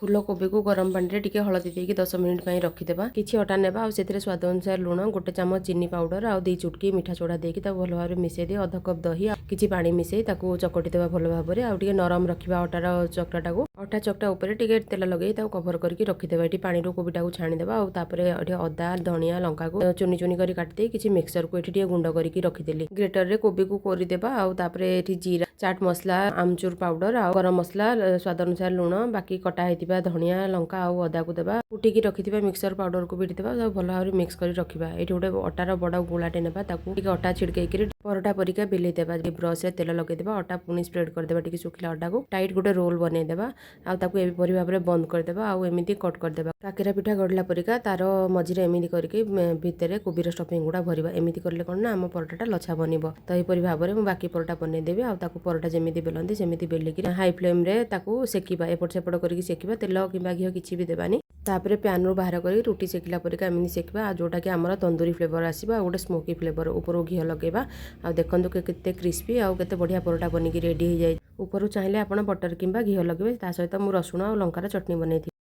ଫୁଲକୋବିକୁ ଗରମ ପାଣିରେ ଟିକେ ହଳଦୀ ଦେଇକି 10 ମିନିଟ୍ ପାଇଁ ରଖିଦେବା। କିଛି ଅଟା ନେବା ଆଉ ସେଥିରେ ସ୍ୱାଦ ଅନୁସାରେ ଲୁଣ, ଗୋଟେ ଚାମଚ ଚିନି ପାଉଡର ଆଉ 2 ଚୁଟକି ମିଠା ସୋଡ଼ା ଦେଇକି ତାକୁ ଭଲ ଭାବରେ ମିଶାଇ ଦେଇ ଅଧ କପ୍ ଦହି ଆଉ କିଛି ପାଣି ମିଶାଇ ତାକୁ ଚକଟି ଦେବା ଭଲ ଭାବରେ। ଆଉ ଟିକେ ନରମ ରଖିବା ଅଟାର ଚକଟାଟାକୁ। ଅଟା ଚକଟା ଉପରେ ଟିକେ ତେଲ ଲଗେଇ ତାକୁ କଭର କରିକି ରଖିଦେବା। ଏଠି ପାଣିରୁ କୋବିଟାକୁ ଛାଣିଦେବା ଆଉ ତାପରେ ଏଠି ଅଦା, ଧନିଆ, ଲଙ୍କାକୁ ଚୁନି ଚୁନି କରି କାଟିଦେଇ କିଛି ମିକ୍ସରକୁ ଏଠି ଟିକେ ଗୁଣ୍ଡ କରିକି ରଖିଦେଲି। ଗ୍ରେଟରରେ କୋବିକୁ କୋରିଦେବା ଆଉ ତାପରେ ଏଠି ଜିରା, ଚାଟ୍ ମସଲା, ଆମଚୁର ପାଉଡର ଆଉ ଗରମ ମସଲା, ସ୍ୱାଦ ଅନୁସାରେ ଲୁଣ, ବାକି କଟା ହେଇଥିବା ଧନିଆ, ଲଙ୍କା ଆଉ ଅଦାକୁ ଦେବା। କୁଟିକି ରଖିଥିବା ମିକ୍ସର ପାଉଡରକୁ ବି ଦେବା। ତାକୁ ଭଲ ଭାବରେ ମିକ୍ସ କରି ରଖିବା। ଏଇଠି ଗୋଟେ ଅଟାର ବଡ଼ ଗୁଳାଟେ ନେବା। ତାକୁ ଟିକେ ଅଟା ଛିଡ଼କେଇକିରି ପରଟା ପରିକା ବେଲେଇ ଦେବା। ବ୍ରସରେ ତେଲ ଲଗେଇଦେବା। ଅଟା ପୁଣି ସ୍ପ୍ରେଡ୍ କରିଦେବା। ଟିକେ ଶୁଖିଲା ଅଟାକୁ ଟାଇଟ୍ ଗୋଟେ ରୋଲ ବନେଇଦେବା ଆଉ ତାକୁ ଏପରି ଭାବରେ ବନ୍ଦ କରିଦେବା ଆଉ ଏମିତି କଟ୍ କରିଦେବା। କାକେରା ପିଠା ଗଢ଼ିଲା ପରିକା ତାର ମଝିରେ ଏମିତି କରିକି ଭିତରେ କୋବିର ଷ୍ଟଫିଂ ଗୁଡ଼ା ଭରିବା। ଏମିତି କଲେ କ'ଣ ନା ଆମ ପରଟାଟା ଲଛା ବନିବ। ତ ଏହିପରି ଭାବରେ ମୁଁ ବାକି ପରଟା ବନେଇଦେବି ଆଉ ତାକୁ ପରଟା ଯେମିତି ବେଲନ୍ତି ସେମିତି ବେଲିକିରି ହାଇ ଫ୍ଲେମ୍ରେ ତାକୁ ସେକିବା। ଏପଟ ସେପଟ କରିକି ସେକିବା। ତେଲ କିମ୍ବା ଘିଅ କିଛି ବି ଦେବାନି। ତାପରେ ପ୍ୟାନ୍ରୁ ବାହାର କରି ରୁଟି ସେକିଲା ପରିକା ଏମିତି ସେକିବା ଆଉ ଯେଉଁଟାକି ଆମର ତନ୍ଦୁରୀ ଫ୍ଲେଭର ଆସିବ ଆଉ ଗୋଟେ ସ୍ମୋକି ଫ୍ଲେଭର। ଉପରୁ ଘିଅ ଲଗେଇବା ଆଉ ଦେଖନ୍ତୁ କେତେ କ୍ରିସ୍ପି ଆଉ କେତେ ବଢ଼ିଆ ପରଟା ବନିକି ରେଡ଼ି ହେଇଯାଇଛି। ଉପରୁ ଚାହିଁଲେ ଆପଣ ବଟର କିମ୍ବା ଘିଅ ଲଗେଇବେ। ତା ସହିତ ମୁଁ ରସୁଣ ଆଉ ଲଙ୍କାର ଚଟଣି ବନେଇଥିଲି।